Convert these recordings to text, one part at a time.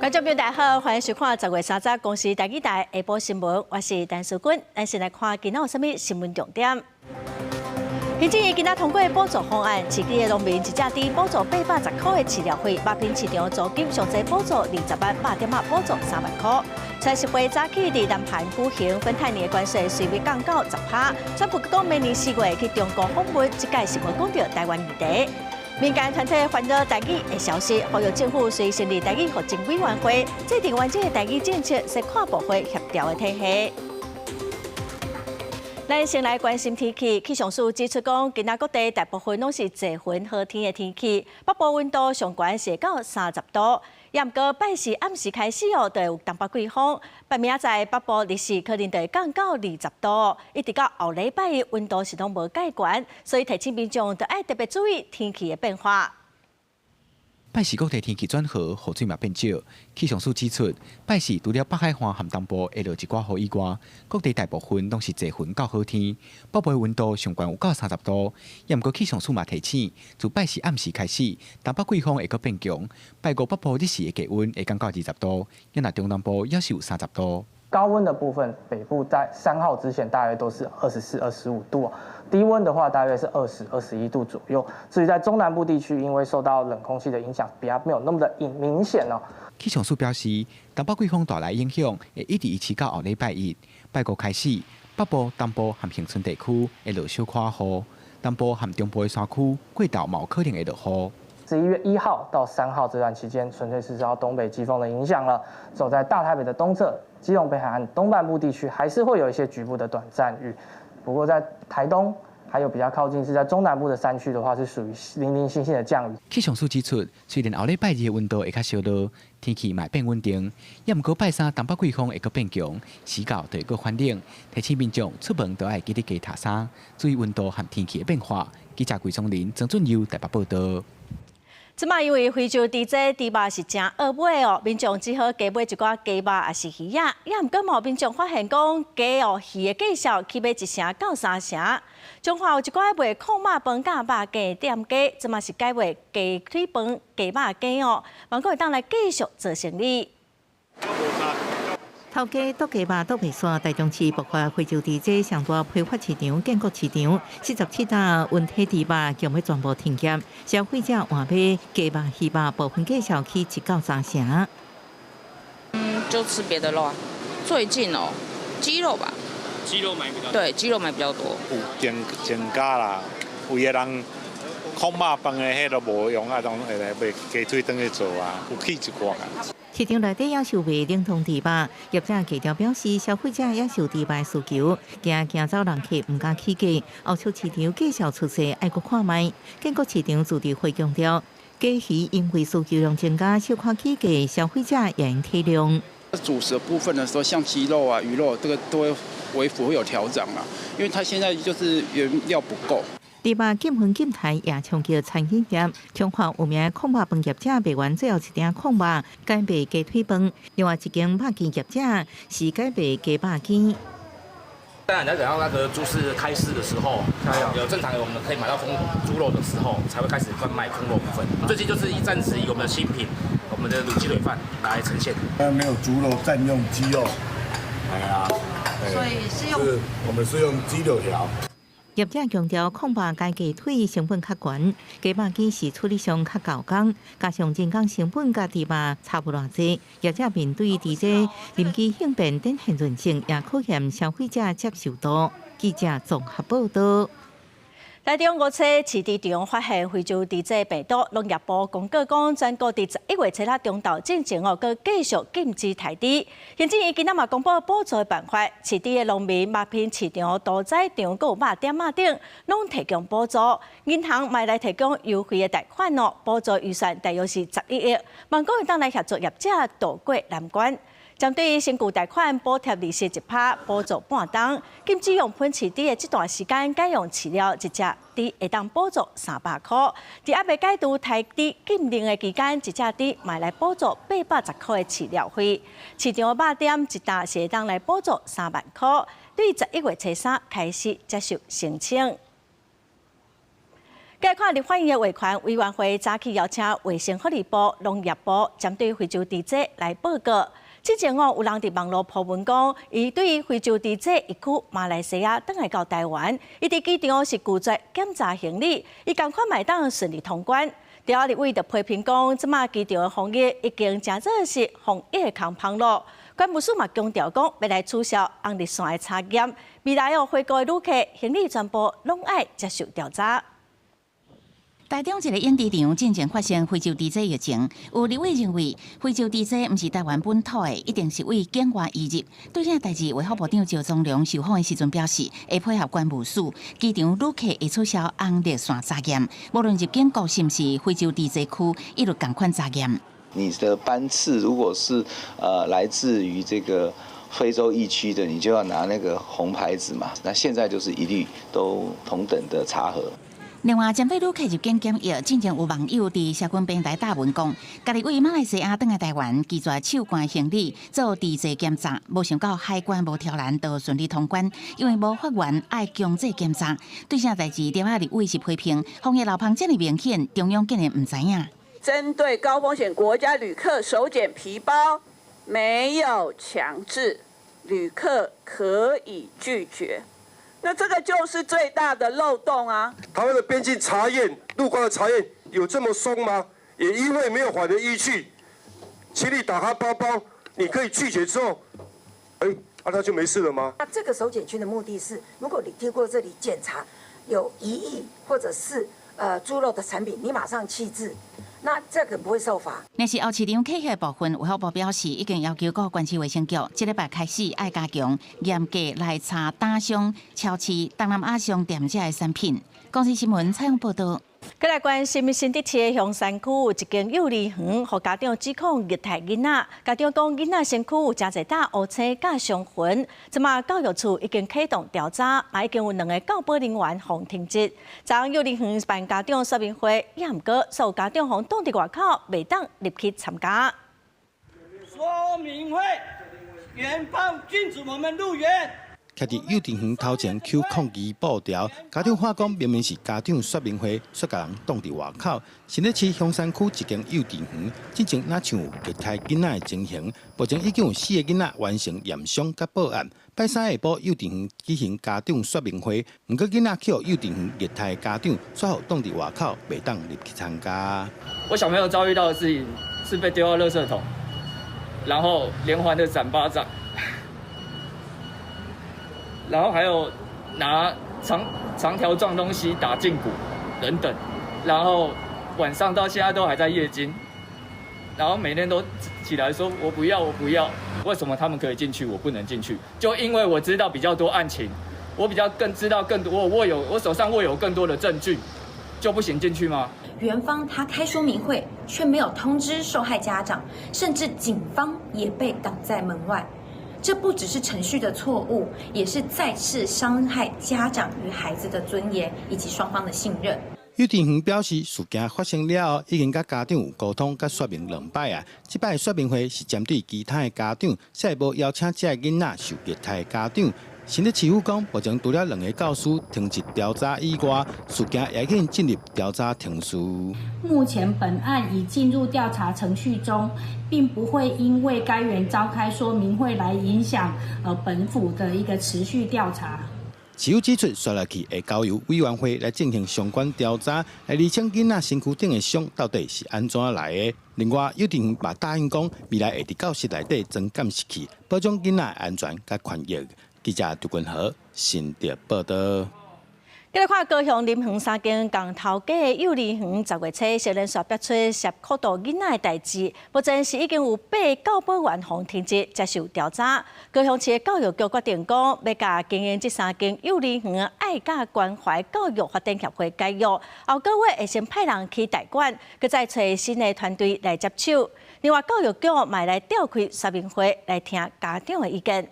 觀眾朋友大家好，歡迎收看10月30公視台語台下晡新聞，我是陳淑君。咱先來看今仔有啥物新聞重點。行政院今仔通過補助方案，飼雞的農民一隻豬補助810塊的飼料費，肉品市場租金上濟補助20萬，肉店仔補助3萬塊。川十八早起佇南韓舉行芬太尼的關稅隨時降到10趴。川普講明年4月去中國訪問，這屆是無講著台灣議題。民間團體煩惱台語的消失，呼籲政府隨成立台語復振委員會，制定完整的台語政策，是跨部會協調的體系。咱先來關心天氣，氣象署指出講，今仔各地大部分攏是濟雲好天的天氣，北部溫度上懸是到30度。也毋過拜四暗時開始哦，就會有東北季風，拜明仔載北部日時可能就會降到20度，一直到後禮拜一溫度是攏無改懸，所以提醒民眾著愛特別注意天氣的變化。拜四各地天氣轉好，雨水嘛變少。氣象署指出，拜四除了北海岸和東部會落一寡雨以外，各地大部分攏是濟雲到好天。北部溫度上懸有到30度。也毋過氣象署嘛提醒，自拜四暗時開始，東北季風會閣變強。拜五北部日時的低溫會降到20度，也若中南部也是有30度。高溫的部分，北部在3號之前大約都是24、25度，低溫的話大約是20、21度左右。至於在中南部地區，因為受到冷空氣的影響，比較沒有那麼的明顯哦。氣象署表示，東北季風帶來影響會一直維持到後禮拜一。拜五開始，北部、東部和恆春地區會落小可雨，南部和中部的山區過晝嘛有可能會落雨。 11月1號到3號這段期間，純粹是受到東北季風的影響了。走在大台北的東側、基隆北海岸東半部地區，還是會有一些局部的短暫雨。不過在台東，還有比較靠近是在中南部的山區的話，是屬於零零星星的降雨。氣象署指出，雖然後禮拜二的溫度會較小落，天氣嘛會變穩定，也毋過拜三東北季風會閣變強，時到就會閣反冷，提醒民眾出門都愛記得加疊衫，注意溫度和天氣的變化。記者桂松林、曾俊佑台北報道。這擺因為非洲豬瘟豬肉是誠惡買哦，民眾只好加買一寡雞肉抑是魚仔。也毋過嘛，民眾發現講雞哦魚的價數起碼一成到三成。彰化有一寡賣炕肉飯佮肉羹的店家，這擺是改賣雞腿飯、雞肉羹哦，望閣會當來繼續做生意。頭家剁雞肉剁袂煞，台中市爆發非洲豬瘟上大批發市場建國市場，47擔溫體豬肉將欲全部停業，消費者換買雞肉、魚肉部分價數起一到三成。嗯，就吃別的肉啊。最近哦，雞肉吧。雞肉買比較多。對，雞肉買比較多。有增加啦，有的人炕肉飯的彼都無用啊，攏會來賣雞腿轉去做啊，有起一寡啊。市場內底也售賣冷凍豬肉，業者低調表示，消費者也受豬肉的需求，驚驚走人客毋敢起價，後續市場繼續出勢，愛閣看覓。建國市場自治會強調，雞魚因為需求量增加，小可起價，消費者也應體諒。主食部分的時候，像雞肉啊、魚肉，這個都會微幅會有調整啦，因為它現在就是原料不夠。豬肉禁巡禁台也衝擊餐飲業，彰化有名的炕肉飯業者賣完最後一鼎炕肉，改賣雞腿飯；另外一間肉羹業者是改賣雞肉羹。當然，你要等到那個豬市開市的時候，有正常的我們可以買到空豬肉的時候，才會開始販賣空肉部分。最近就是以暫時以我們的新品，我們的滷雞腿飯來呈現。沒有豬肉，暫用雞肉。係啊，所以是用，我們是用雞柳條。業者強調，炕肉加雞腿成本較懸，雞肉羹是處理上較夠工，加上人工成本佮豬肉差無偌濟。業者面對佇這臨機應變展現韌性，也考驗消費者接受度。記者綜合報道。台中五車飼豬場發現非洲豬瘟病毒，農業部公告講，全國佇11月初六中晝進前哦，閣繼續禁止刣豬。行政院今仔嘛公布補助的辦法，飼豬的農民、肉品市場、屠宰場、閣有肉店仔等，攏提供補助。銀行嘛來提供優惠的貸款哦，補助預算大約是11億，望閣會當來協助業者渡過難關。針對新舊貸款補貼利息1趴，補助半冬，禁止用噴飼豬的這段時間改用飼料，一隻豬會當補助300塊。佇猶未解除刣豬禁令的期間，一隻豬嘛來補助810塊的飼料費。市場肉店一擔是會當來補助3萬塊。對11月初三開始接受申請。來看立法院的衛權委員會早起邀請衛生福利部、農業部針對非洲豬瘟來報告。之前哦，有人佇網路 po 文講，伊對於非洲豬瘟疫區馬來西亞轉來到台灣，伊佇機場是拒絕檢查行李，伊仝款嘛會當順利通關。著立委就批評講，這馬機場的防疫已經成做是防疫的空芳囉。關務署嘛強調講，欲來取消紅綠線的查驗，未來哦回國的旅客行李全部攏愛接受調查。台中一个養豬場進前發生非洲豬瘟疫情，有立委認為非洲豬瘟毋是台灣本土的，一定是對境外移入。對這代誌，衛福部長趙宗龍受訪的時陣表示，會配合關務署，機場旅客會取消紅綠線查驗，無論入境國是毋是非洲豬瘟區，一律仝款查驗。你的班次如果是來自於這個非洲疫區的，你就要拿那個紅牌子嘛。那現在就是一律都同等的查核。另外，針對旅客入境檢疫，進前有網友佇社群平台貼文講，家己對馬來西亞轉來台灣，拒絕手攜行李做豬瘟檢查，無想到海關無刁難，就順利通關，因為無法源愛強制檢查。對這代誌，中立委是批評，防疫漏縫遮爾明顯，中央竟然毋知影。針對高風險國家旅客手檢皮包，沒有強制，旅客可以拒絕。那這個就是最大的漏洞啊！台灣的邊境查驗、入關的查驗有這麼鬆嗎？也因為沒有法律依據，請你打開包包，你可以拒絕之後，哎，那他就沒事了嗎？那這個手檢區的目的是，如果你經過這裡檢查有疑義或者是豬肉的產品，你馬上棄置。那這個不會受罰。若是後市場客的部分，衛福部表示已經要求各縣市衛生局，這禮拜開始愛加強嚴格來查打傷、超市、東南亞商店遮的產品。公視新聞採訪報導。閣來關心新竹市的香山區有一間幼兒園，予家長指控虐待囡仔。家長講囡仔身軀有誠濟搭烏青佮傷痕，這馬教育處已經啟動調查，嘛已經有兩个教保人員予停職。昨昏幼兒園辦家長說明會，也毋過所有家長予擋佇外口，袂當入去參加。說明會，園方禁止我們入園。徛佇幼稚園頭前搝抗議布條，家長喊講明明是家長說明會，卻共人擋佇外口。新竹市香山區一間幼稚園，進前若像有虐待囡仔的情形，目前已經有四个囡仔完成驗傷佮報案。拜三下晡幼稚園舉行家長說明會，毋過囡仔去予幼稚園虐待家長，煞予擋佇外口，袂當入去參加。我小朋友遭遇到的事情是被丟到垃圾桶，然後連環的扇巴掌。然後還有拿長長條狀東西打脛骨等等，然後晚上到現在都還在夜驚，然後每天都起來說我不要我不要，為什麼他們可以進去我不能進去？就因為我知道比較多案情，我比較更知道更多，我握有我手上握有更多的證據，就不行進去嗎？園方他開說明會，卻沒有通知受害家長，甚至警方也被擋在門外。這不只是程序的錯誤，也是再次傷害家長與孩子的尊嚴以及雙方的信任。幼稚園表示，事件發生了後，已經佮家長有溝通佮說明兩擺啊。這擺說明會是針對其他的家長，下一步邀請這个囡仔受虐待的家長。新竹市府講，目前除了兩个教師停職調查以外，事件也已經進入調查程序。目前本案已進入調查程序中，並不會因為該園召開說明會來影響本府的一個持續調查。市府指出，紲落去會交由委員會來進行相關調查，來釐清囡仔身軀頂的傷到底是按怎來的。另外，幼稚園嘛答應講，未來會佇教室內底裝監視器，保障囡仔安全佮權益。記者杜君豪新竹報導。繼來看高雄林園三間仝頭家的幼兒園，10月初接連紲爆出涉酷鬥囡仔的代誌，目前是已經有八个教保員予停職接受調查。高雄市的教育局決定講，欲共經營這三間幼兒園的愛佮關懷教育發展協會解約，後個月會先派人去代管，閣再揣新的團隊來接手。另外，教育局嘛來召開說明會來聽家長的意見。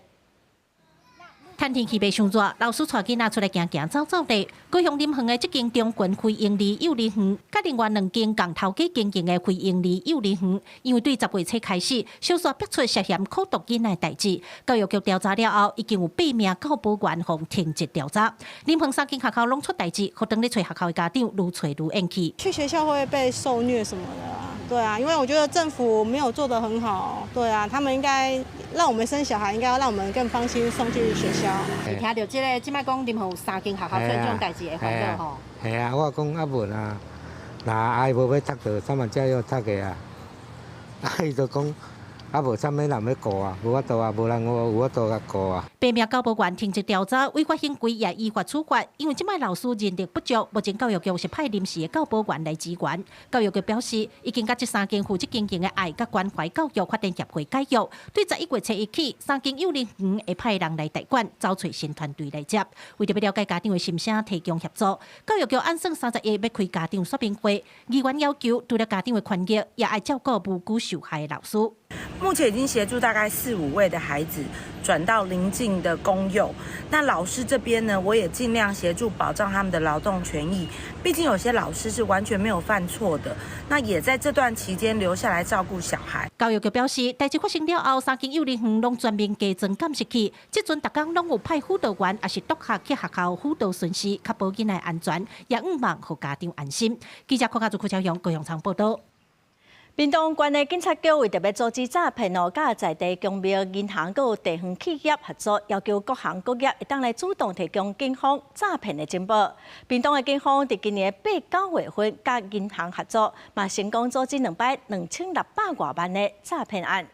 趁天氣袂傷熱，老師帶囡仔出來行行走走咧。高雄林園的這間中群非營利幼兒園，佮另外兩間仝頭家經營的非營利幼兒園，因為對10月初開始，相續爆出涉嫌苦毒囡仔的代誌。教育局調查了後，已經有八名教保員予停職調查。林園三間學校攏出代誌，予當咧揣學校的家長愈揣愈怨氣。去學校會被受虐什麼的啊？對啊，因為我覺得政府沒有做得很好。對啊，他們應該讓我們生小孩，應該要讓我們更放心送去學校。你聽著這个，這擺講林園有三間學校出這種代誌會煩惱吼。係啊，我講啊無啦，若愛無欲讀就三萬只要讀的啊。啊，伊就講。啊，無啥物人欲顧啊，無法度啊，無人有有法度共顧啊。八名教保員停職調查，違法行規也依法處罰。因為這擺老師人力不足，目前教育局是派臨時的教保員來支援。教育局表示，已經佮這三間負責經營的愛佮關懷教育發展協會解約，對11月初一起，三間幼兒園會派人來代管，找揣新團隊來接。為著欲了解家長的心聲，提供協助。教育局按算31日欲開家長說明會，議員要求除了家長的權益，也愛照顧無辜受害的老師。目前已經協助大概四五位的孩子轉到鄰近的公幼。那老師這邊呢，我也盡量協助保障他們的勞動權益。畢竟有些老師是完全沒有犯錯的，那也在這段期間留下來照顧小孩。教育局表示，代誌發生了後，三間幼兒園攏全面加裝監視器，這陣逐工攏有派輔導員，抑是督學去學校輔導巡視，確保囡仔安全，也向望予家長安心。記者郭家祖、郭昭雄、高雄場報導。屏東縣的警察局為著欲阻止詐騙哦，佮在地公廟、銀行閣有地方企業合作，要求各行各業會當來主動提供警方詐騙的情報。屏東的警方佇今年八九月份佮銀行合作，嘛成功阻止兩擺2600外萬的詐騙案。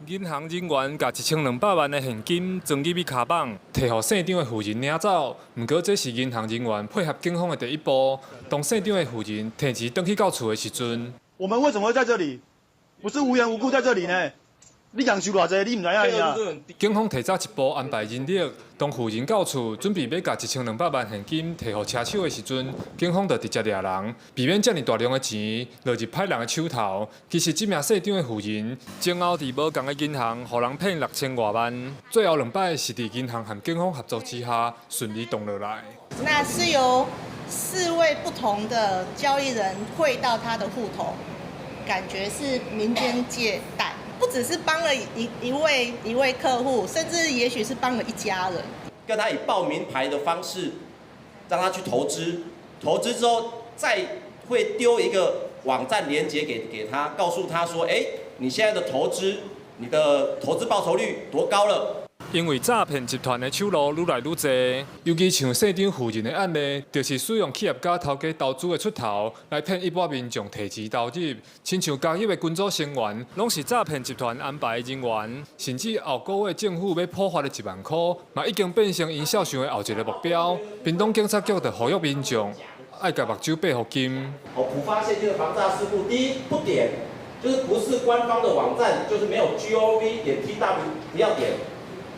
銀行人員共1200萬的現金裝入去跤蠓，提予姓張的婦人領走。毋過這是銀行人員配合警方的第一步。當姓張的婦人提錢轉去到厝的時陣，我們為什麼會在這裡？不是無緣無故在這裡呢？你講收偌濟，你毋知影啊？警方提早一步安排人力，當婦人到厝準備欲共1200萬現金提予車手的時陣，警方就直接掠人，避免遮爾大量的錢落入歹人的手頭。其實這名姓張的婦人，前後佇無仝的銀行，予人騙6000外萬，最後兩擺是佇銀行和警方合作之下順利擋落來。那是由四位不同的交易人匯到他的戶頭，感覺是民間借貸。不只是幫了一位客戶，甚至也許是幫了一家人。跟他以報名牌的方式，讓他去投資，投資之後再會丟一個網站連結給他，告訴他說：哎，你現在的投資，你的投資報酬率多高了？因為詐騙集團的手路愈來愈濟，尤其像姓張婦人的案例，就是使用企業家頭家投資的出頭來騙一般民眾提錢投入，親像交易的群組成員，攏是詐騙集團安排的人員，甚至後個月政府欲普發的1萬箍，嘛已經變成𪜶數想的後一個目標。屏東警察局就呼籲民眾愛共目睭擘予金。哦，普發現金的防詐事故，第一不點，就是不是官方的網站，就是沒有 gov.tw，不要點。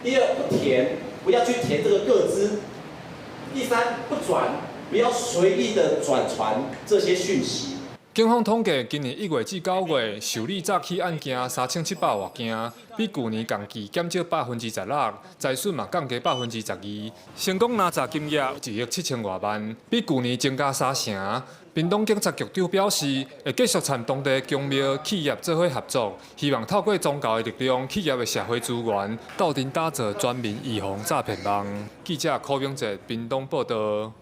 第二，不填，不要去填這個個資。第三，不轉，不要隨意的轉傳這些訊息。警方統計，今年1月至9月受理詐欺案件3700外件，比舊年仝期減少16%，財損嘛降低12%。成功拿詐金額1億7000外萬，比舊年增加三成。屏東警察局長表示，會繼續參當地公廟企業做伙合作，希望透過宗教的力量、企業的社會資源，鬥陣打造全民預防詐騙網。記者柯明哲屏東報導。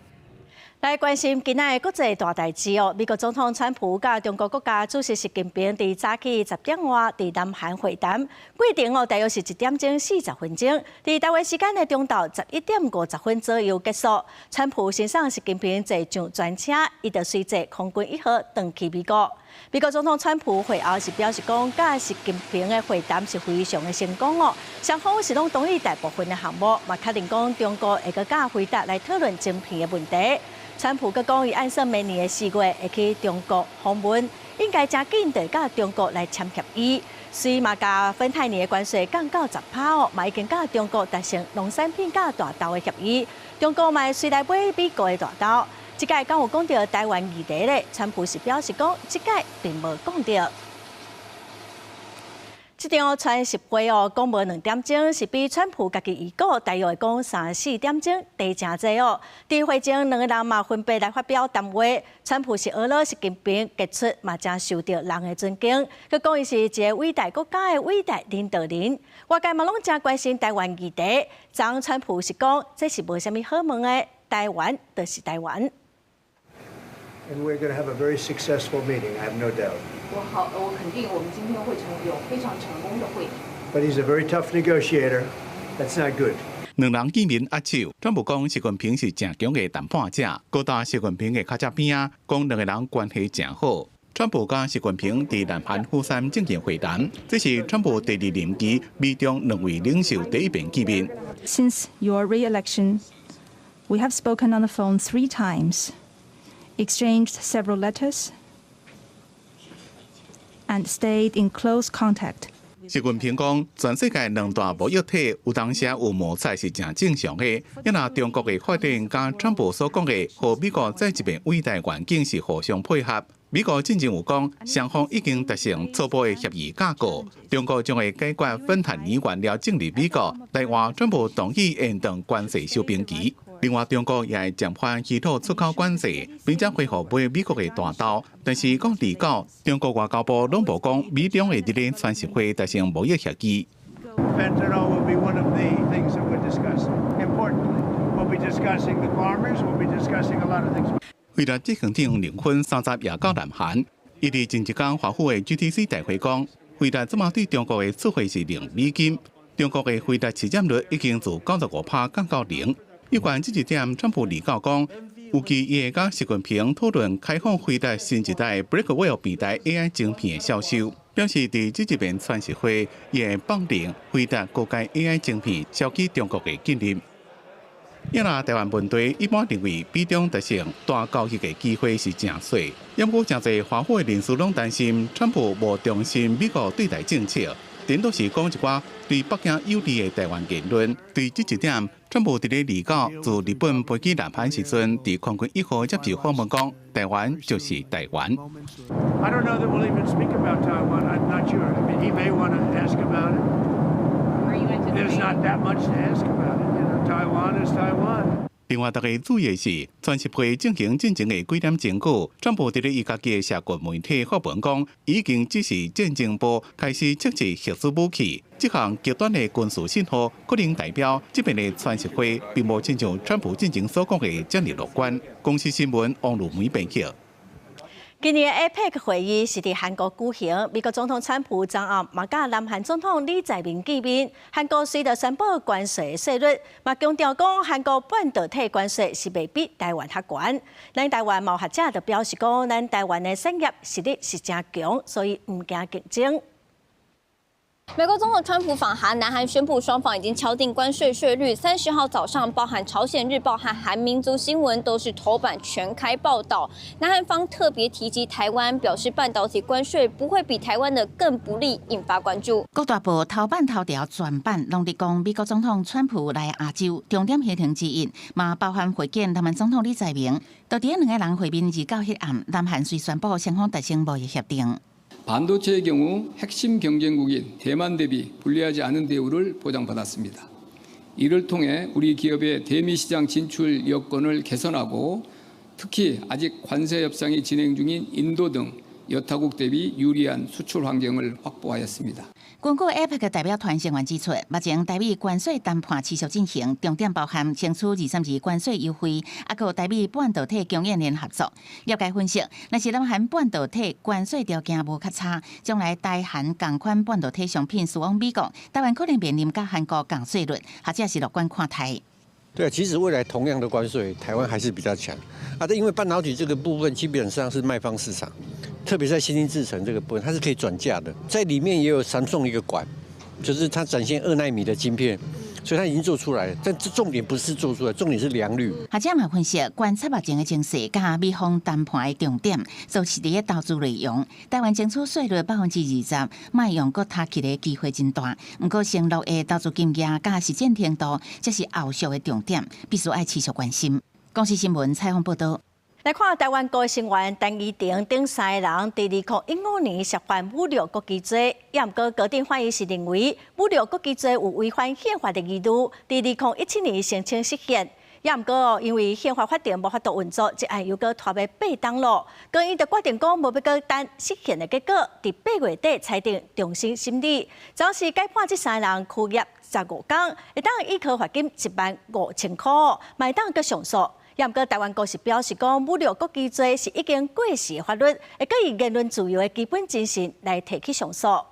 來關心今仔的國際大代誌哦。美國總統川普佮中國國家主席習近平佇早起10點外佇南韓會談，過程哦大約是1點鐘40分鐘。佇台灣時間的中晝11點50分左右結束。川普先送習近平坐上專車，伊就隨坐空軍一號轉去美國。美國總統川普會後是表示講，佮習近平的會談是非常的成功哦。雙方是攏同意大部分的項目，嘛確認講中國會閣佮輝達來討論晶片的問題。川普閣講，伊按算明年的4月會去中國訪問，應該誠緊就會佮中國來簽協議。雖嘛共芬太尼的關稅降到10%哦，嘛已經佮中國達成農產品佮大豆的協議。中國嘛會隨來買美國的大豆。這擺敢有講著台灣議題咧？川普是表示講，這擺並無講著。這場川習會哦，講無兩點鐘，是比川普家己預估大約會講三四點鐘低誠濟哦。佇會前兩個人嘛分別來發表談話，川普是呵咾習近平傑出嘛，誠受著人的尊敬。閣講伊是一个偉大國家的偉大領導人。外界嘛攏誠關心台灣議題，昨川普是講這是無啥物好問的，台灣就是台灣。 And we're going to have a very successful meeting, I have no doubt. 我好，我肯定我們今天會成有非常成功的會議。 But he's a very tough negotiator. That's not good. 兩人見面握手，川普講習近平是誠強的談判者，閣搭習近平的跤脊邊仔，講兩个人關係誠好。川普佮習近平佇南韓釜山進行會談，這是川普第二任期美中兩位領袖第一遍見面。 Since your re-election, we have spoken on the phone three times, exchanged several letters, and stayed in close contact. 習近平講，全世界兩大貿易體有當時有摩擦是誠正常的。啊若中國的發展佮川普所講的，予美國再一遍偉大願景是互相配合。美國進前有講，雙方已經達成初步的協議架構，中國將會解決芬太尼原料進入美國，來換川普同意延長關稅休兵期。另外，中國也會暫緩稀土出口管制，並且恢復買美國的大豆。但是講離九，中國外交部攏無講美中會佇咧川習會達成貿易協議。 Fentanyl will be one of the things that we're discussing. Importantly, we'll be discussing the farmers. We'll be discussing a lot of things. 輝立執行長林坤30也到南韓，伊佇前一工華府的 GTC 大會講，輝立這馬對中國的出貨是零美金，中國的輝立市佔率已經自95%降到零。有關這一點，川普預告講，預計伊會佮習近平討論開放輝立新一代 Blackwell 平台 AI 晶片的銷售，表示佇這一遍川習會，伊會放任輝立高階 AI 晶片銷去中國的禁令。啊若台灣問題一般認為美中達成大交易的機會是誠細，毋過誠濟華府的人士攏擔心，川普無重申美國對台政策，頂多是講一寡對北京有利的台灣言論。對這一點，川普佇咧29自日本飛機南韓時陣，佇空軍一號接受訪問講，台灣就是台灣。 I don't know that we'll even speak about Taiwan. I'm not sure. I mean, he may want to ask about it. There's not that much to ask about it. Taiwan is Taiwan. 另外，大家注意的是，川習會進行進前的幾點鐘過，川普佇咧伊家己的社群媒體發文講，已經指示戰爭部開始測試核子武器，這項極端的軍事信號，可能代表這遍的川習會並無親像川普進前所講的遮爾樂觀。公視新聞王如梅編輯。今年 APEC 會議是佇韓國舉行，美國總統川普昨暗嘛佮南韓總統李在明見面，韓國隨著宣布關稅稅率，嘛強調講韓國半導體關稅是袂比台灣較懸。咱台灣嘛有學者就表示講，咱台灣的產業實力是誠強，所以毋驚競爭。美國總統川普訪韓，南韓宣布雙方已經敲定關稅稅率。30號早上，包含朝鮮日報和韓民族新聞都是頭版全開報道。南韓方特別提及台灣，表示半導體關稅不會比台灣的更不利，引發關注。各大報頭版頭條全版攏佇講美國總統川普來亞洲，重點行程之一，嘛包含會見南韓總統李在明。到佇兩个人會面29彼暗，南韓遂宣布雙方達成貿易協定。 반도체의 경우 핵심 경쟁국인 대만 대비 불리하지 않은 대우를 보장받았습니다. 이를 통해 우리 기업의 대미 시장 진출 여건을 개선하고 특히 아직 관세 협상이 진행 중인 인도 등 여타국 대비 유리한 수출 환경을 확보하였습니다. 根據 APEC 代表團成員指出，目前台美關稅談判持續進行，重點包含爭取232關稅優惠，抑閣台美半導體供應鏈合作。業界分析，若是南韓半導體關稅條件無較差，將來台韓仝款半導體商品輸往美國，台灣可能面臨佮韓國仝稅率，學者是樂觀看待。對啊，其實未來同樣的關稅，台灣還是比較強啊。但因為半導體這個部分基本上是賣方市場，特別在先進製程這個部分，它是可以轉嫁的。在裡面也有三星一個館，就是它展現2納米的晶片，所以它已經做出來了。但這重點不是做出來，重點是良率。學者嘛分析，觀察目前的情勢，佮美方談判的重點，就是佇咧投資內容。台灣爭取稅率20%，賣用閣踢起的機會真大。毋過承諾的投資金額佮實踐程度，才是後續的重點，必須愛持續關心。公視新聞採訪報道。來看台灣國成員陳怡婷等三个人，佇2015年涉犯侮辱國旗罪，也毋過高等法院是認為侮辱國旗罪有違反憲法的疑慮，佇2017年申請釋憲。也毋過因為憲法法庭無法度運作，這案又閣拖欲八冬囉。高院就決定講無欲閣等釋憲的結果，佇8月底裁定重新審理。當時改判這三个人拘役15工，會當依科罰金15,000箍，嘛會當閣上訴。也毋過台灣國是表示講，侮辱國旗罪是已經過時的法律，會閣以言論自由的基本精神來提起上訴。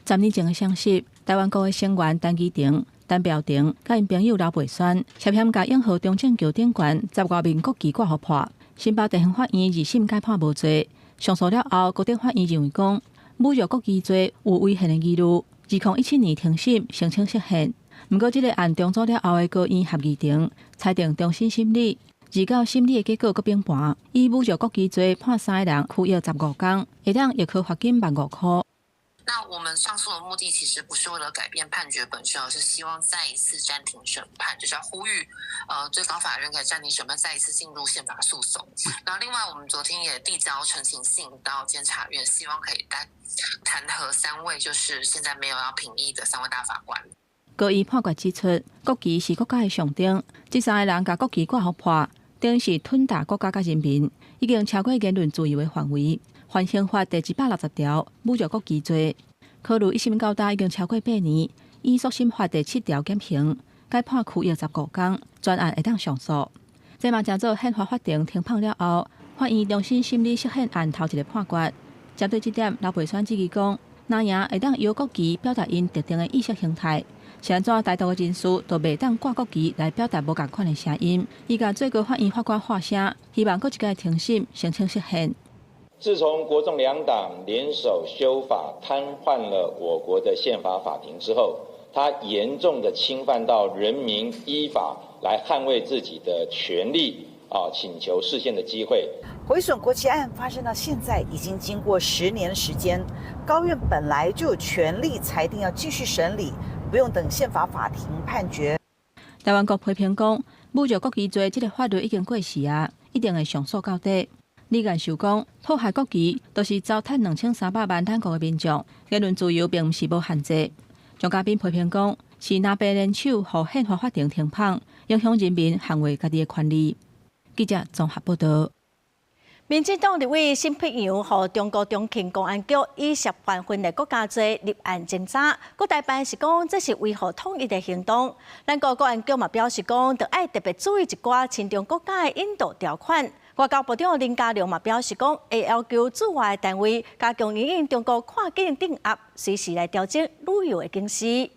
10年前的雙十，台灣國的成員陳怡婷、陳標婷佮𪜶朋友劉培宣涉嫌共永和中正橋頂懸十外面國旗掛予破，新北地方法院二審改判無罪，上訴了後，高等法院認為講侮辱國旗罪有違憲的疑慮，2017年停審申請釋憲。毋過，這个案重組了後的高院合議庭裁定重新審理，而到審理的結果閣變盤，以侮辱國旗罪判三个人拘役15工，會當易科罰金15,000箍。那我們上訴的目的其實不是為了改變判決本身，而是希望再一次暫停審判，就是要呼籲，最高法院可以暫停審判，再一次進入憲法訴訟。那另外，我們昨天也遞交陳情信到監察院，希望可以彈彈劾三位，就是現在沒有要評議的三位大法官。高院判決指出，國旗是國家的象徵，這三个人共國旗掛予破，等於是吞打國家佮人民，已經超過言論自由的範圍。犯刑法第160條侮辱國旗罪，考慮一審到今已經超過8年，依速審法第7條減刑，改判拘役15工，全案會當上訴。這嘛成做憲法法庭停判了後，法院重新審理釋憲案頭一个判決。針對這點，劉培宣質疑講，若贏會當由國旗表達𪜶特定的意識形態，是按怎台獨的人士都袂當掛國旗來表達無仝款的聲音。伊共最高法院法官發聲，希望閣一擺庭審申請釋憲。自從國眾兩黨聯手修法癱瘓了我國的憲法法庭之後，他嚴重的侵犯到人民依法來捍衛自己的權利啊，請求釋憲的機會。毀損國旗案發生到現在已經經過10年的時間，高院本來就有權力裁定要繼續審理，不用等憲法法庭判決。台灣國批評講，侮辱國旗罪這个法律已經過時啊，一定會上訴到底。李干秀講，破壞國旗就是糟蹋2300萬咱國的民眾，言論自由並毋是無限制。張嘉賓批評講，是藍白聯手，予憲法法庭停判，影響人民捍衛家己的權利。記者綜合報道。民進黨立委沈伯洋予中國中慶公安局以涉犯分裂國家罪立案偵查，國台辦是講這是維護統一的行動。咱國國安局嘛表示講，著愛特別注意一寡親中國家的引渡條款。外交部長林佳龍嘛表示講，會要求駐外單位加強因應中國跨境鎮壓，隨時來調整旅遊的警示。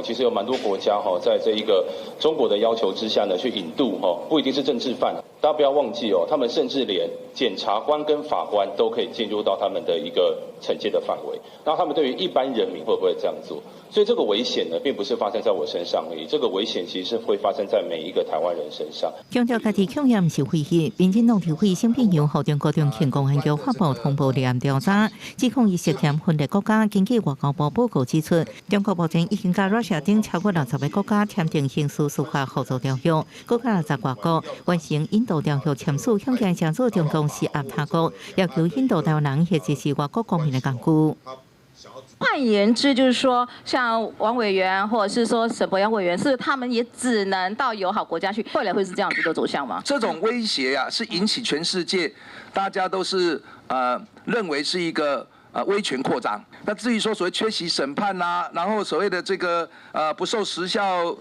其實有蠻多國家哈，在這一個中國的要求之下呢，去引渡哈，不一定是政治犯。大家不要忘記哦，他們甚至連檢察官跟法官都可以進入到他們的一個懲戒的範圍。那他們對於一般人民會不會這樣做？所以這個危險呢，並不是發生在我身上而已，這個危險其實是會發生在每一個台灣人身上。強調家己恐嚇毋是威脅，民進黨立委沈伯洋予中國中慶公安局發布通報立案調查，指控伊涉嫌分裂國家。根據外交部報告指出，中國目前已經佮 Russia 等超過60个國家簽訂刑事司法合作條約，閣佮60外國完成引渡條約簽署，向前成做中共施壓他國，要求引渡台灣人或者是外國公民的工具。換言之，就是說，像王委員，或者是說沈伯洋委員，是他們也只能到友好國家去。未來會是這樣子的走向嗎？這種威脅啊，是引起全世界大家都是認為是一個威權擴張。那至於說所謂缺席審判啦，然後所謂的這個不受時效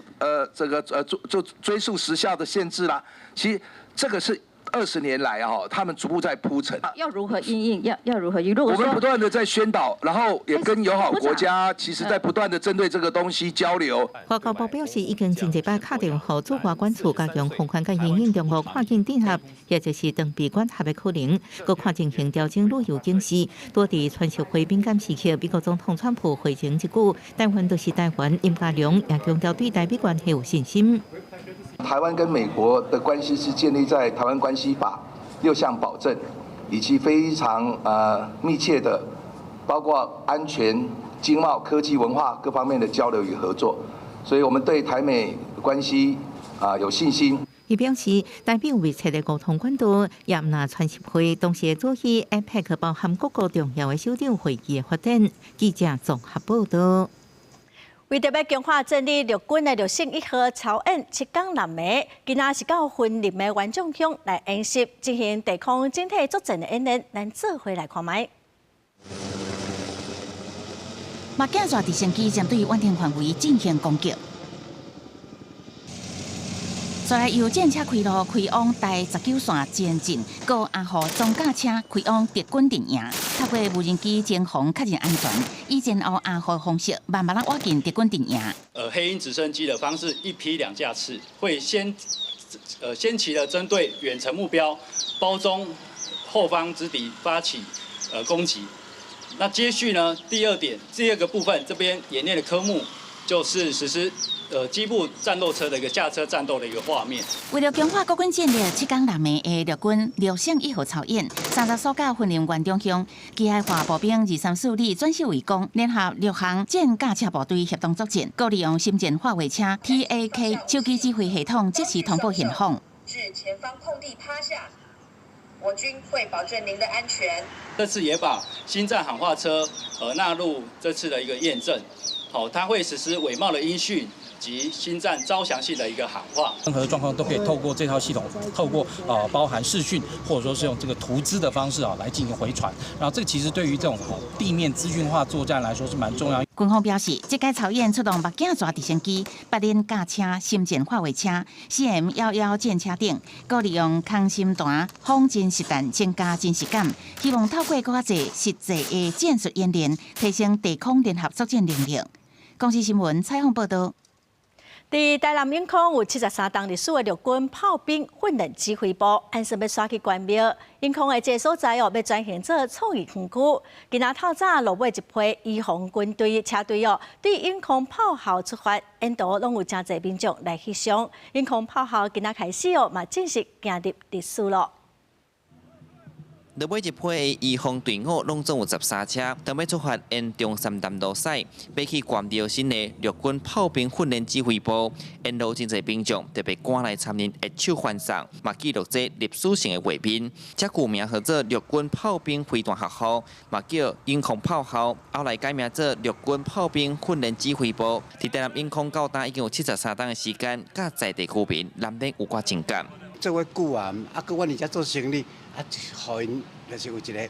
這個做追訴時效的限制啦，其實這個是20年來啊，他們逐步在鋪陳。要如何因應？要如何因應？我們不斷的在宣導，然後也跟友好國家，其實在不斷的針對這個東西交流。外交部表示，已經真濟擺敲電話予駐外館處加強防範佮因應中國跨境鎮壓，也就是長臂管轄的可能，閣看情形調整旅遊警示。佇川習會敏感時刻，美國總統川普回前一句：台灣就是台灣。林佳龍也強調對台美關係有信心。台灣跟美國的關係是建立在《台灣關係法》六項保證，以及非常密切的，包括安全、經貿、科技、文化各方面的交流與合作，所以我們對台美關係啊有信心。伊表示，台美有密切的溝通管道，也毋但川習會，同時會做起 APEC 包含各國重要的首長會議的發展。記者綜合報道。為著欲強化戰力，陸軍的陸勝一號操演七工六暝，今仔是到雲林的員眾鄉來演習，進行地空整體作戰的演練。咱做伙來看覓。目鏡蛇直升機針對穩定範圍進行攻擊。再來由戰車開路開往台19線前進，閣阿號裝甲車開往敵軍陣營，透過無人機偵防確認安全，以戰後阿號方式慢慢仔挖進敵軍陣營。黑鷹直升機的方式，一批兩架次，會先期的針對遠程目標，包中後方之敵發起攻擊。那接續呢，第二點，第二個部分，這邊演練的科目就是實施機步戰鬥車的一個下車戰鬥的一個畫面。為了強化國軍戰力，七工六暝的陸軍陸勝一號操演，30所到雲林員中鄉，機械化步兵23-4旅轉守為攻，聯合六航戰甲車部隊協同作戰，閣利用先進化衛車 TAK 手機指揮系統即時通報現況。至前方空地趴下，我軍會保證您的安全。這次也把心戰喊話車納入這次的一個驗證，好，它會實施偽冒的音訊及心戰招降性的一個喊話。任何狀況都可以透過這套系統，透過包含視訊或者說是用這個圖資的方式啊來進行回傳。然後這個其實對於這種地面資訊化作戰來說是蠻重要。軍方表示，這屆操演出動目鏡蛇直升機、八輪甲車、心戰化衛車、CM-11戰車等，閣利用空心彈仿真實彈增加真實感，希望透過閣較濟實際的戰術演練，提升地空聯合作戰能力。公視新聞採訪報道。佇台南永康有73冬歷史的陸軍炮兵訓練指揮部，按算欲徙去關廟。永康的這个所在哦，欲轉型做創意園區。今仔透早落尾一批移防軍隊車隊哦，對永康炮校出發，沿途攏有誠濟民眾來翕相。永康炮校今仔開始哦，嘛正式行入歷史囉。落尾一批移防隊伍攏總有13車，當欲出發沿中山南路駛，欲去關廟新的陸軍炮兵訓練指揮部。沿路真濟民眾特別趕來參與握手歡送，嘛記錄這歷史性的畫面。這舊名號做陸軍炮兵飛彈學校，嘛叫永康炮校，後來改名做陸軍炮兵訓練指揮部。佇台南永康到今已經有73冬的時間，佮在地居民難免有寡情感。做伙久啊，啊，閣阮佇遮做生理，啊，予𪜶就是有一个，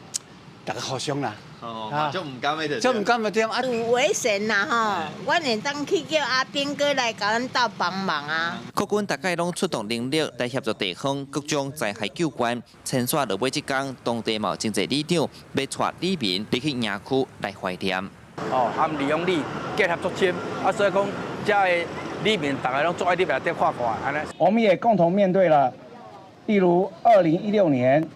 逐家互相啦。哦，足毋甘的就。足毋甘的對啊。有危險啦吼，阮會當去叫阿兵哥來共阮鬥幫忙啊。國軍逐擺攏出動能力來協助地方各種災害救援。遷徙落尾這工，當地嘛有真濟里長欲帶里民入去營區來懷念。哦，和里鄉里結合足深，啊，所以講遮的里民逐家攏足愛入內底看看按呢。我們也共同面對了，例如2016年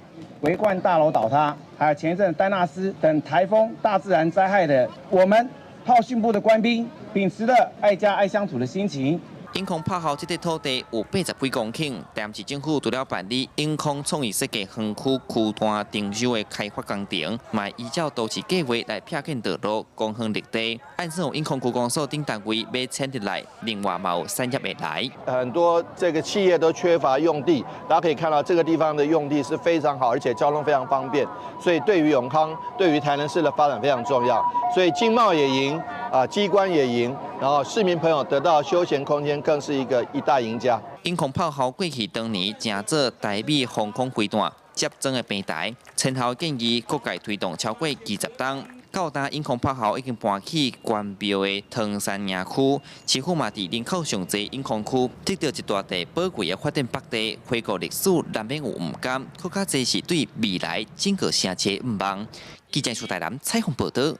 維冠大樓倒塌，還有前一陣丹娜絲等颱風、大自然災害的，我們炮訓部的官兵秉持著愛家愛鄉土的心情。永康炮校這塊土地有80幾公頃，台南市政府除了辦理永康創意設計園區區段徵收的開發工程，嘛依照都市計畫來闢建道路、公園綠地。按算永康區公所等單位欲遷入來，另外嘛有產業會來。很多這個企業都缺乏用地，大家可以看到這個地方的用地是非常好，而且交通非常方便，所以對於永康、對於台南市的發展非常重要。所以經貿也贏，啊，機關也贏，然後市民朋友得到休閒空間，更是一個一大贏家。永康炮校過去當年成做台美防空飛彈接裝的平台，遷校建議各界推動超過20冬。到今永康炮校已經搬去關廟的唐山營區，市府嘛佇人口上濟永康區得著一大塊寶貴的發展北地，回顧歷史難免有毋甘，閣較濟是對未來整個城市的向望。記者蘇台南採訪報導。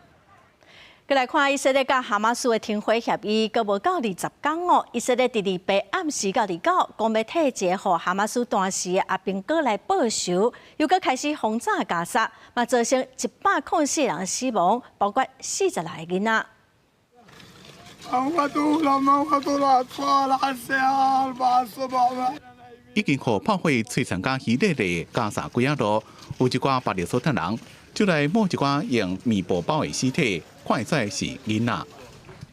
閣來看以色列佮哈馬斯的停火協議，閣無夠20工哦。以色列佇28暗時到29，講欲替一個予哈馬斯彈死的阿兵哥來報仇，又閣開始轟炸加沙，嘛造成104人死亡，包括46個囡仔。已經予炮火摧殘甲稀爛的加沙街仔路，有一寡巴勒斯坦人就來摸一寡用棉布包的屍體，看會使是囡仔。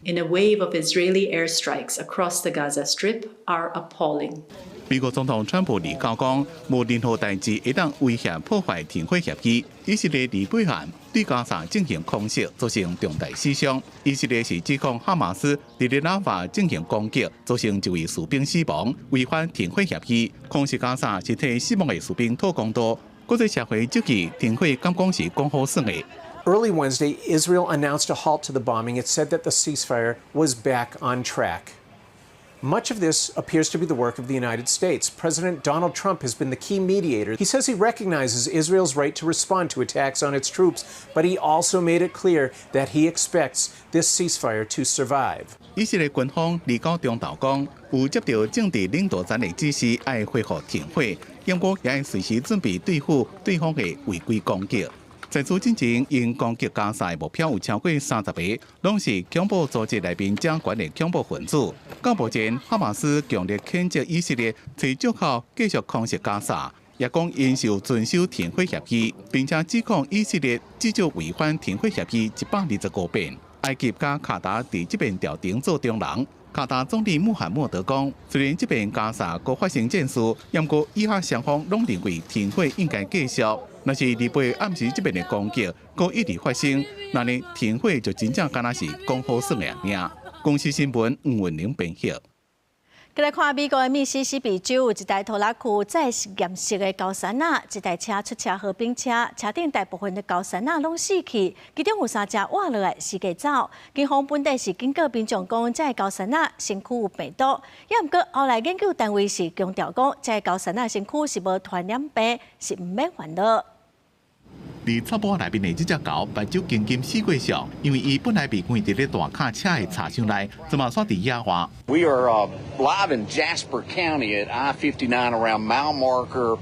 In a wave of Israeli airstrikes across the Gaza Strip are appalling. 美國總統川普二九講，無任何代誌會當威脅破壞停火協議。以色列禮拜晚對加沙進行空襲，造成重大死傷。以色列是指控哈馬斯佇咧拉法進行攻擊，造成一位士兵死亡，違反停火協議。空襲加沙是替死亡的士兵討公道。國際社會質疑停火敢講是講好耍的。 Early Wednesday, Israel announced a halt to the bombing. It said that the ceasefire was back on track. Much of this appears to be the work of the United States. President Donald Trump has been the key mediator. He says he recognizes Israel's right to respond to attacks on its troops, but he also made it clear that he expects this ceasefire to survive. 以色列軍方二九中晝講，有接到政治領導層的指示，愛恢復停火，不過也愛隨時準備對付對方的違規攻擊。在此之前，𪜶攻擊加沙的目標有超過30個，攏是恐怖組織內面掌權的恐怖分子。到目前，哈馬斯強烈譴責以色列，揣藉口繼續空襲加沙，也講𪜶是有遵守停火協議，並且指控以色列至少違反停火協議125遍。埃及佮卡達佇這邊調停做中人。卡達總理穆罕默德講，雖然這邊加沙閣發生戰事，毋過以哈雙方攏認為停火應該繼續。若是禮拜暗時這邊的攻擊閣一直發生，那呢停火就真正敢若是講好耍的爾。公視新聞吳文玲編譯。過來看美國的密西西比州有一台拖拉庫載驗色的高山仔，一台車出車禍冰車，車頂大部分的高山仔攏死去，其中有三隻活落來四界走。警方本底是警告民眾講，這个高山仔身軀有病毒，也毋過後來研究單位是強調講，這个高山仔身軀是無傳染病，是毋免煩惱。佇草埔內面的這隻猴，目睭金金四過笑，因為伊本來被關佇咧大卡車的車廂內，這馬煞佇野外。 We are live in Jasper County at I-59 around mile marker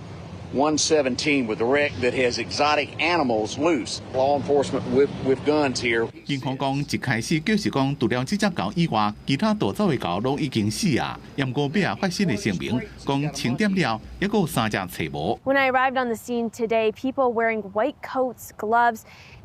117 with a wreck that has exotic animals loose. Law enforcement with guns here. 警方講，一開始就是講，除了這隻猴以外，其他逃走的猴攏已經死啊。毋過尾仔發新的聲明，講清點了，猶閣有三隻揣無。 When I arrived on the scene today, people wearing white coats, gloves,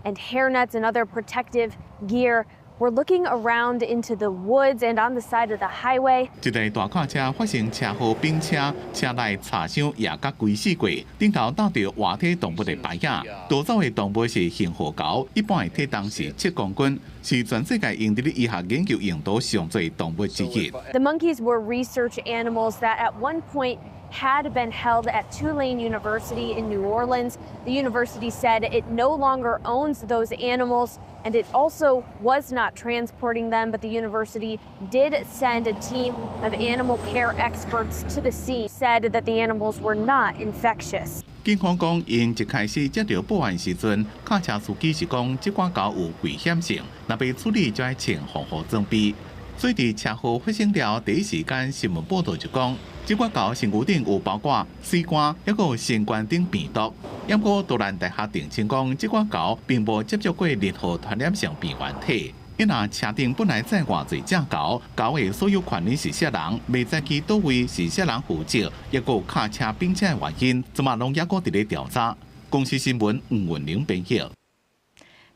and hairnets and other protective gear were looking around into the woods and on the side of the highway. 這台大卡車發生車禍冰車，車內擦傷也佮規死過，頂頭打著活體動物的牌仔。逃走的動物是杏鵲猴，一般的體重是7公斤，是全世界用佇咧醫學研究用途上濟動物之一。 The monkeys were research animals that at one point had been held at Tulane University in New Orleans. The university said it no longer owns those animals and it also was not transporting them, but the university did send a team of animal care experts to the scene, said that the animals were not infectious. 警方講，𪜶一開始接到報案時陣，卡車司機是講這寡猴有危險性，若欲處理就愛穿防護裝備。所以佇車禍發生了，第一時間新聞報道就講，這寡猴身軀頂有包裹水桿，抑閣有新冠頂病毒。毋過都蘭大學澄清講，這寡猴並無接觸過任何傳染性病原體。因若車頂本來載偌濟隻猴，猴的所有權人是啥人，袂知其佗位是啥人負責，抑閣有卡車冰車的原因，這馬攏猶閣佇咧調查。公視新聞吳文玲編譯。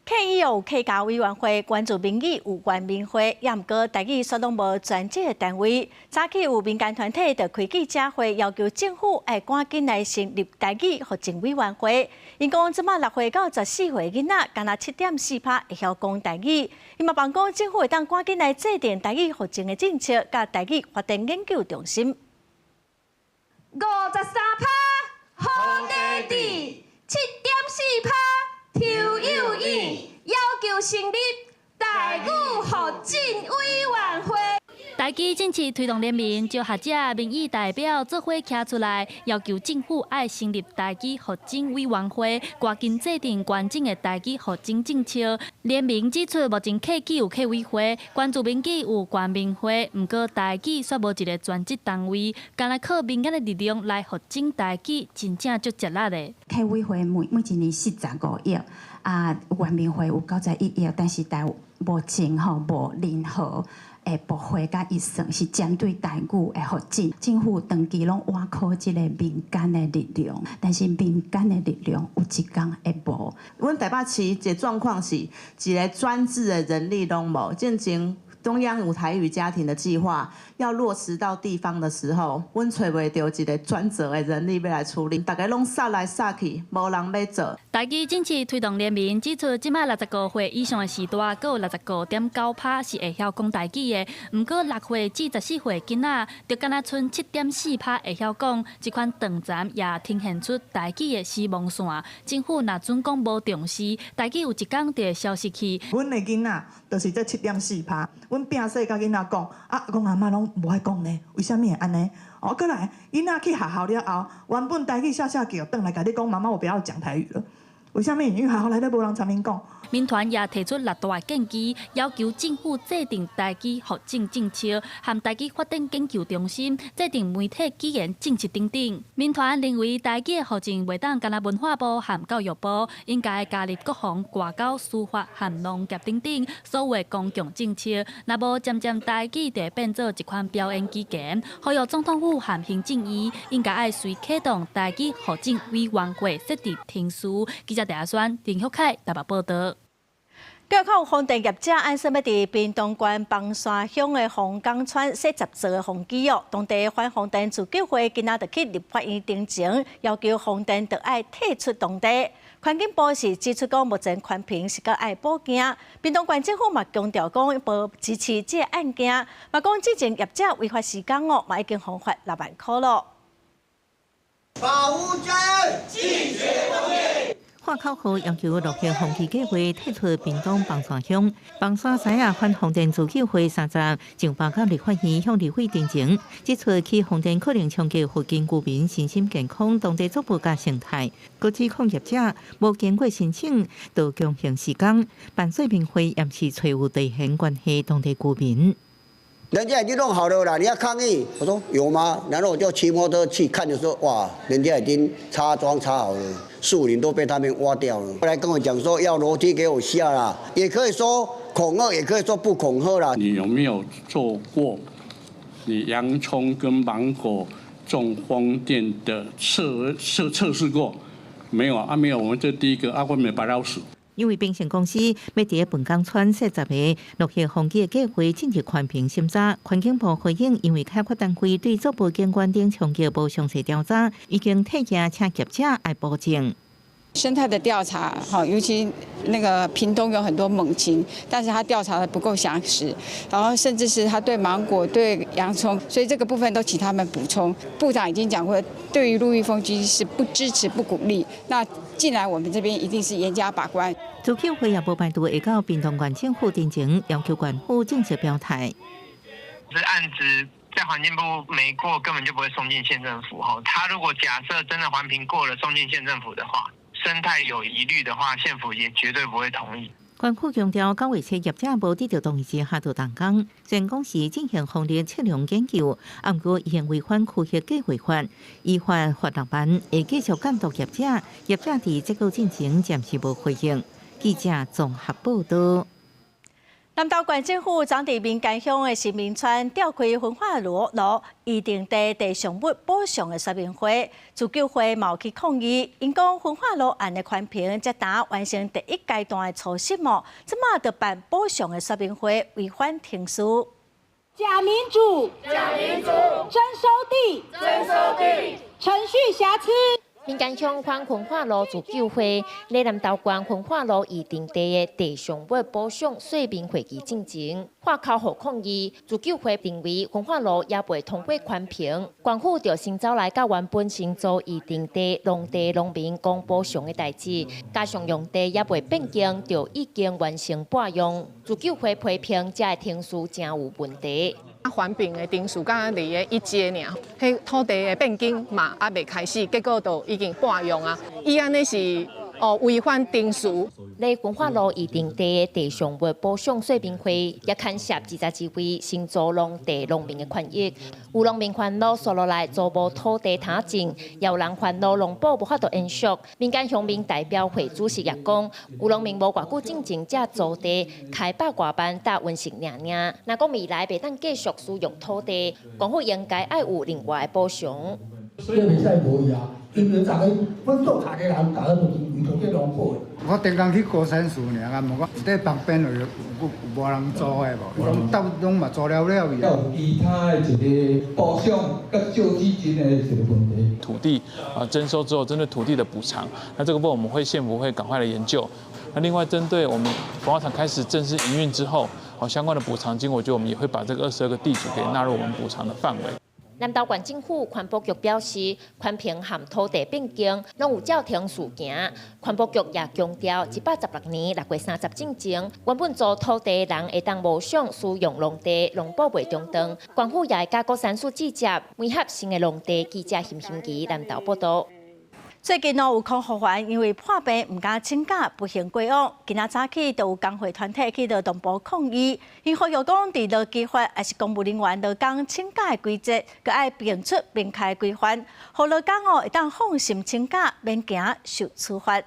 客語有客家委員會，原住民語有原民會，也毋過台語煞攏無專職的單位。早起有民間團體就開記者會，要求政府愛趕緊來成立台語復振委員會。𪜶講這馬6歲到14歲囡仔，干焦7.4%會曉講台語。伊嘛盼講政府會當趕緊來制定台語復振的政策，佮台語發展研究中心。53%好地地，7.4%。抽有意要求成立台語復振委員會。台語政策推動聯盟召學者民意代表做伙徛出來，要求政府愛成立台語復振委員會，趕緊制定完整的台語復振政策。聯盟指出，目前客語有客委會，原住民語有原民會，毋過台語煞無一個專職單位，干焦靠民間的力量來復振台語，真正足吃力的。客委會每一年45億，啊，原民會有91億，但是台目前吼無任何的部會佮預算是針對台語的發展，政府長期攏倚靠這個民間的力量，但是民間的力量有一工會無。阮台北市一個狀況是，一個專職的人力攏無，進前中央有台語家庭的計劃要落實到地方的時候，阮揣袂著一个專責的人力欲來處理，逐家攏殺來殺去，無人欲做。台語振興推動聯盟指出，這擺65歲以上的世代，閣有65.9%是會曉講台語的。毋過6歲至14歲囡仔，就敢若賰7.4%會曉講。這款斷層也呈現出台語的死亡線。政府若準講無重視，台語有一工就會消失去。阮的囡仔就是這7.4%，阮摒細佮囡仔講，啊，阿公阿嬤攏無愛講呢，為啥物會按呢？哦，閣來，囡仔去學校了後，原本台語笑笑叫，轉來共你講，媽媽我不要講台語了。為啥物？因為學校內底無人參𪜶講。民團也提出六大建議，要求政府制定台語復振政策，和台語發展研究中心制定媒體語言政策等等。民團認為台語的復振袂當干焦文化部和教育部，應該加入國防、外交、司法和農業等等所有公共政策。若無漸漸台語就會變做一款表演語言。呼籲總統府和行政院應該愛隨啟動台語復振委員會設置程序。記者鄭阿宣、林旭凱台北報導。閣有風電業者按算欲佇屏東縣枋山鄉的鳳岡村設10座的風機哦，當地反風電自救會今仔就去立法院陳情，要求風電著愛退出當地。環境部是指出講，目前環評是閣愛補件。屏東縣政府嘛強調講，無支持這个案件，嘛講之前業者違法施工哦，嘛已經予罰6萬箍囉。保護家園，拒絕風電。喊口號要求陸客風機計劃退出屏東枋山鄉，枋山獅仔反風電自救會三十上報到立法院向立委陳情，指出起風電可能衝擊附近居民身心健康、當地作物佮生態，閣指控業者無經過申請就強行施工，辦說明會也是揣有地緣關係當地居民。人家已經弄好了啦，你要抗議？我說有嗎？然後我就騎摩托車去看的時候，哇，人家已經插樁插好了，樹林都被他們挖掉了。後來跟我講說要樓梯給我下啦，也可以說恐嚇，也可以說不恐嚇啦。你有沒有做過你洋蔥跟芒果種風電的測試過？沒有啊，沒有。我們這第一個阿關沒白老鼠。因為秉承公司欲佇鳳岡村設10个陸客風機的計劃進入環評審查，環境部回應，因為開發單位對作物景觀等衝擊無詳細調查，已經退件請業者愛補證。生態的調查，哈，尤其那個屏東有很多猛禽，但是他調查的不夠詳實，然後甚至是他對芒果、對洋蔥，所以這個部分都請他們補充。部長已經講過，對於陸域風機是不支持、不鼓勵。那進來我們這邊一定是嚴加把關。自救會也無排除會到屏東縣政府陳情，要求縣府正式表態。這案子在環境部沒過，根本就不會送進縣政府。哈，他如果假設真的環評過了，送進縣政府的話，生態有疑慮的話，縣府也絕對不會同意。縣府強調，九月初業者無得到同意之下就動工，雖然講是進行風力測量研究，毋過已經違反區域計劃法，依法罰6萬，會繼續監督業者。業者佇這個進程暫時無回應。記者綜合報導。南投縣政府昨佇民間鄉的新民村召開焚化爐爐預定地地上物補償的說明會，自救會嘛有去抗議，𪜶講焚化爐案的環評才剛完成第一階段的初審哦，這馬就辦補償的說明會，違反程序。假民主，假民主，徵收地，徵收地，程序瑕疵。民間鄉反焚化爐自救會，佇南投縣焚化爐預定地的地上物補償說明會議進前，喊口號抗議，自救會認為焚化爐猶未通過環評，縣府就先走來佮原本承租預定地農地農民講補償的代誌，加上用地猶未變更，就已經完成撥用。自救會批評這个程序誠有問題。環評的程序敢若佇咧一階爾，彼土地的變更嘛猶未開始，結果就已經撥用啊！伊按呢是哦違反程序。佇焚化爐預定地的地上物補償說明會，也牽涉22位承租農地農民的權益。有農民煩惱，紲落來租無土地通種，也有人煩惱農保無法度延續。民間鄉民代表會主席也講，有農民無偌久進前才租地開百外萬搭溫室爾爾，若講未來袂當繼續使用土地，政府應該愛有另外的補償。這袂使無伊啊，因為逐个阮做田的人，逐个都是委託這農保的。我頂工去高山寺爾啊，問講佇旁邊有有有無人租的無？攏鬥攏嘛租了了去。有其他的一個補償佮救濟金的一個問題。土地啊徵收之後，針對土地的補償，那這個部分我們會縣府會趕快來研究。那另外針對我們焚化廠開始正式營運之後，好相關的補償金，我覺得我們也會把這個22個地主給納入我們補償的範圍。南投縣政府環保局表示，寬頻和土地變更攏有照程序行。環保局也強調，116年6月30進前，原本租土地的人會當無償使用農地，農保袂中斷。縣府也會佮高山寺接媒合新的農地。記者邢欣琪南投報道。最近哦，有空服員因為破病毋敢請假，不幸過往。今仔早起就有工會團體去勞動部抗議，𪜶呼籲講，佇勞基法抑是公務人員勞工請假的規則，閣愛定出明確規範，予勞工哦會當放心請假，免驚受處罰。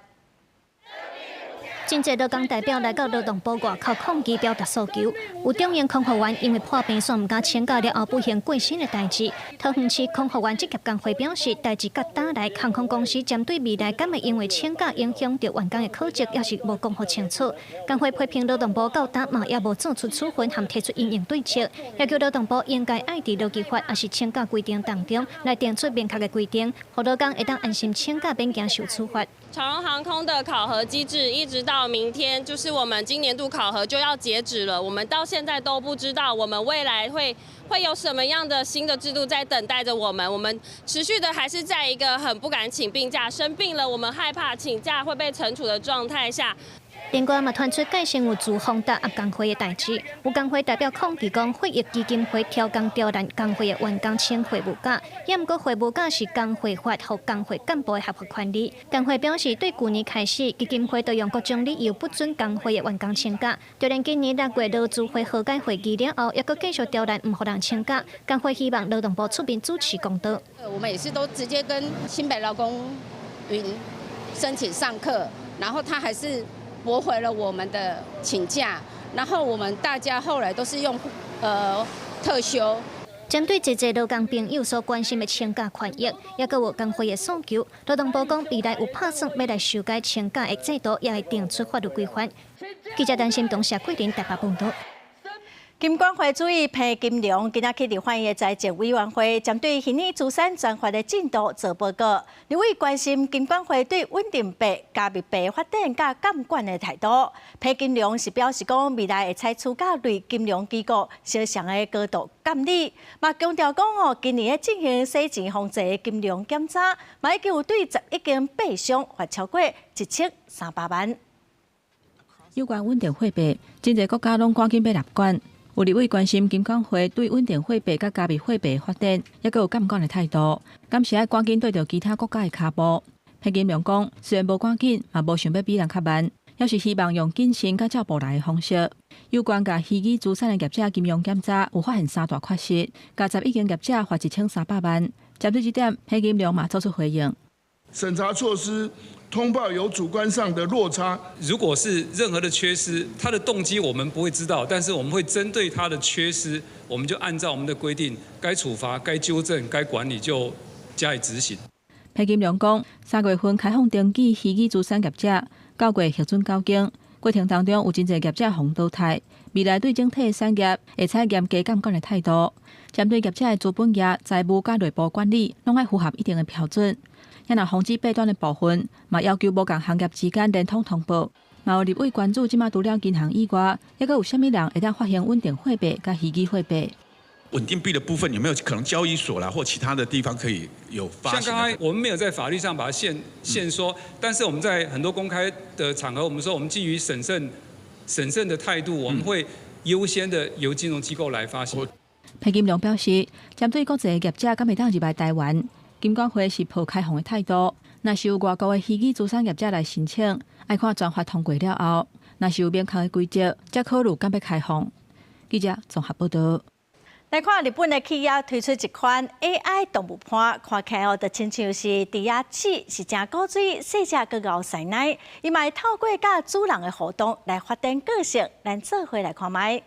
真濟勞工代表來到勞動部外口抗議，表達訴求。有中營空服員因為破病，煞毋敢請假了後，不幸過身的代誌。桃園市空服員職業工會表示，代誌佮今來航空公司針對未來敢會因為請假影響著員工的考績，猶是無講予清楚。工會批評勞動部到今嘛猶無做出處分和提出因應對策，要求勞動部應該愛佇勞基法抑是請假規定當中來定出明確的規定，予勞工會當安心請假，免驚受處罰。長榮航空的考核機制一直到明天，就是我們今年度考核就要截止了。我們到現在都不知道我們未來會有什麼樣的新的制度在等待着我們。我們持續的還是在一個很不敢請病假、生病了我們害怕請假會被懲處的狀態下。另外嘛，傳出蓋先有自封搭壓工會的代誌，有工會代表抗議講，會益基金會刁工刁難工會的員工請會務假，也毋過會務假是工會法予工會幹部的合法權利。工會表示，對舊年開始，基金會都用各種理由不准工會的員工請假，就連今年6月勞資會和解會議了後，猶閣繼續刁難，毋予人請假。工會希望勞動部出面主持公道。我們也是都直接跟新北勞工雲申請上課，然後他還是駁回了我們的請假，然後我們大家後來都是用特休。針對濟濟勞工朋友所關心的請假權益，猶閣有工會的訴求，勞動部講未來有拍算欲來修改請假的制度，也會定出法律規範。記者陳新東、謝桂林台北報道。金管會主委彭金龍今仔去立法院的財政委員會，針對虛擬資產專法的進度做報告。立委關心金管會對穩定幣、加密幣發展佮監管的態度。彭金龍是表示講，未來會採取佮類金融機構相像的高度監理，嘛強調講哦，今年咧進行洗錢防制的金融檢查，嘛已經有對11間幣商罰超過1300萬。有關穩定貨幣，真濟國家攏趕緊欲納管。有立委關心金管會對穩定貨幣佮加密貨幣發展，猶閣有監管的態度，敢是愛趕緊綴著其他國家的跤步？彭金龍講，雖然無趕緊，嘛無想欲比人較慢，猶是希望用謹慎佮照步來的方式。有關共虛擬資產的業者金融檢查，有發現三大缺失，共11間業者罰1300萬。針對這點，彭金龍嘛做出回應。審查措施通報有主觀上的落差。如果是任何的缺失，他的動機我們不會知道，但是我們會針對他的缺失，我們就按照我們的規定，該處罰、該糾正、該管理就加以執行。彭金龍講，3月份開放登記虛擬資產業者，九月核准9間，過程當中有真濟業者予淘汰。未來對整體產業會採嚴格監管的態度，針對業者的資本業、財務佮內部管理，攏愛符合一定的標準。若防止弊端的部分，嘛要求無仝行業之間連通通報。嘛有立委關注，這馬除了銀行以外，猶閣有啥物人會當發行穩定貨幣佮虛擬貨幣？穩定幣的部分有沒有可能交易所啦或其他的地方可以有發行？像剛才我們沒有在法律上把它限限說，但是我們在很多公開的場合，我們說我們基於審慎的態度，我們會優先的由金融機構來發行。彭金龍表示，針對國際業者敢會當入來台灣，金管會是抱開放的態度。若是有外國的虛擬資產業者來申請，愛看專法通過了後，若是有明確的規則，才考慮敢欲開放。記者綜合報道。來看日本的企業推出一款 AI 動物伴，看起來哦，就親像是豬仔鼠，是誠古錐，細隻閣𠢕師奶。伊嘛會透過佮主人的互動來發展個性，咱做伙來看覓。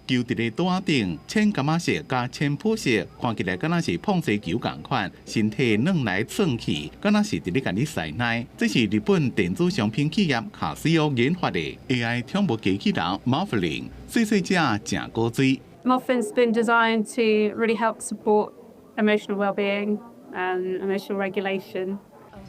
球佇咧桌仔頂，淺柑仔色佮淺褐色，看起來敢若是碰瓷球仝款，身體轉來轉去，敢若是佇咧共你師奶。這是日本電子商品企業卡西歐研發的 AI 寵物機器人 Moflin，細細隻誠古錐。 Moflin's been designed to really help support emotional well-being and emotional regulation.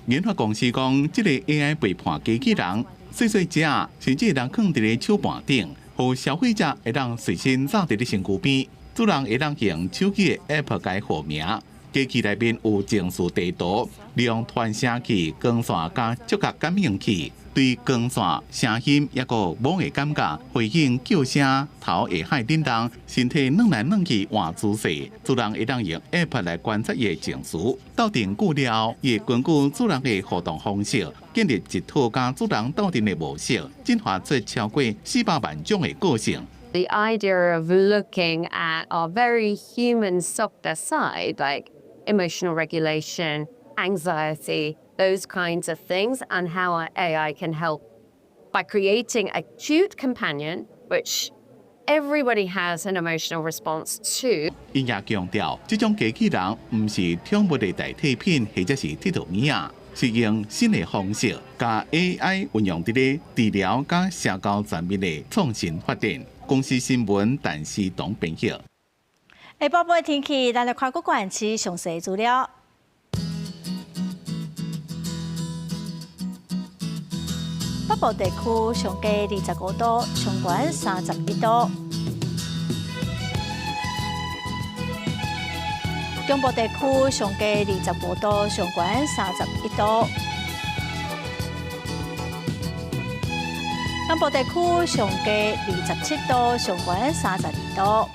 研發公司講，這個 AI 陪伴機器人，細細隻，甚至會當囥佇咧手盤頂，予消費者會當隨身紮佇咧身軀邊，主人會當用手機的 App 共伊號名。機器內面有情緒地圖，利用傳聲器、光線佮觸覺感應器，對光線、聲音抑閣摸的感覺回應叫聲、頭會海振動、身體轉來轉去換姿勢，主人會當用 App 來觀察伊的情緒。鬥陣久了後，伊會根據主人的互動方式，建立一套佮主人鬥陣的模式，進化出超過400萬種的個性。 The idea of looking at our very human softer side, like emotional regulation, anxiety, those kinds of things, and how our AI can help by creating a cute companion, which everybody has an emotional response to. 伊也強調，這種機器人毋是寵物的代替品，或者是佚佗物仔，是用新的方式，共 AI 運用佇咧治療佮社交層面的創新發展。公視新聞，陳思彤編譯。下晡晡天氣，咱來看各縣市詳細資料。北部地區上低25度，上懸31度。中部地區上低25度，上懸31度。南部地區上低27度，上懸32度。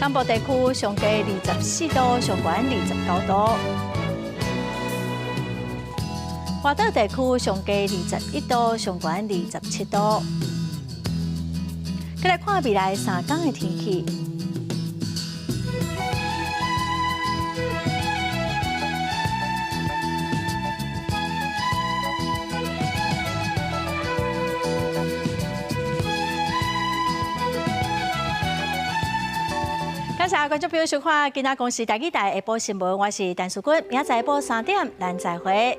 東部地區上低24度，上懸29度。外島地區上低21度，上懸27度。閣來看未來3天的天氣。感謝觀眾朋友收看《今仔公視台語台下晡新聞》，我是陳淑君，明仔載下晡3點，咱再會。